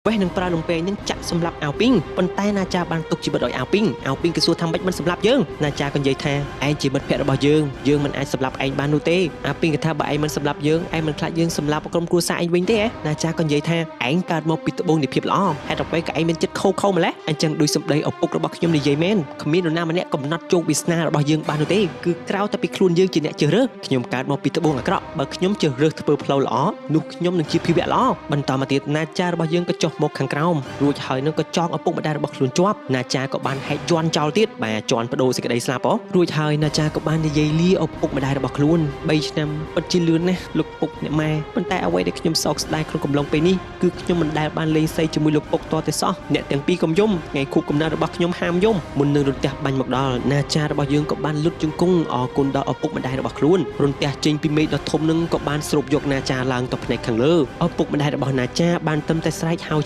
វេះនឹងប្រើលំពែងនឹងចាក់សម្លាប់អាវពីង ប៉ុន្តែណាចាបានទុកជីវិតឲ្យអាវពីង។ អាវពីងក៏សួរថា ម៉េចមិនសម្លាប់យើង? ណាចាក៏និយាយថា ឯងជាមិត្តភក្តិរបស់យើង យើងមិនអាចសម្លាប់ឯងបាននោះទេ។ អាពីងក៏ថា បើឯងមិនសម្លាប់យើង ឯងមិនខ្លាចយើងសម្លាប់ក្រុមគ្រួសារឯងវិញទេ? ណាចាក៏និយាយថា ឯងកើតមកពីត្បូងនៃភាពល្អ ហេតុអ្វីក៏ឯងមានចិត្តខូខើម្ល៉េះ? អញ្ចឹងដោយសម្ដីឪពុករបស់ខ្ញុំនិយាយមែន គ្មាននរណាម្នាក់កំណត់ជោគវាសនារបស់យើងបាននោះទេ គឺក្រៅតែពីខ្លួនយើងជាអ្នកជ្រើសរើស។ ខ្ញុំកើតមកពីត្បូងអាក្រក់ បើខ្ញុំជ្រើសរើសធ្វើផ្លូវល្អ នោះខ្ញុំនឹងជាភាវៈល្អ។ បន្តមកទៀត ណាចារបស់យើងក៏ចុះមកខាងក្រោម រួចហើយនឹងក៏ចងឪពុកម្ដាយរបស់ខ្លួនជាប់ ណាចាក៏បានហែកជន់ចោលទៀត បាទ ជន់បដូរសេចក្តីស្លាប់ហ៎។ រួចហើយណាចាក៏បាននិយាយលាឪពុកម្ដាយរបស់ខ្លួន 3ឆ្នាំពិតជាលឿនណាស់លោកពុកអ្នកម៉ែ ប៉ុន្តែអ្វីដែលខ្ញុំសោកស្ដាយក្នុងកំឡុងពេលនេះ គឺខ្ញុំមិនដែលបានលេងសីជាមួយលោកពុកតតែសោះ។ អ្នកទាំងពីរកុំយំ ថ្ងៃខួបកំណើតរបស់ខ្ញុំហាមយំ។ មុននឹងរន្ទះបាញ់មកដល់ ណាចារបស់យើងក៏បានលុតជង្គង់អរគុណដល់ឪពុកម្ដាយរបស់ខ្លួន។ រន្ទះចេញពីមេឃដ៏ធំនឹងក៏បានស្រូបយកណាចាឡើងទៅផ្នែកខាងលើ។ ឪពុកម្ដាយរបស់ណាចាបានត្រឹមតែស្រែកហៅ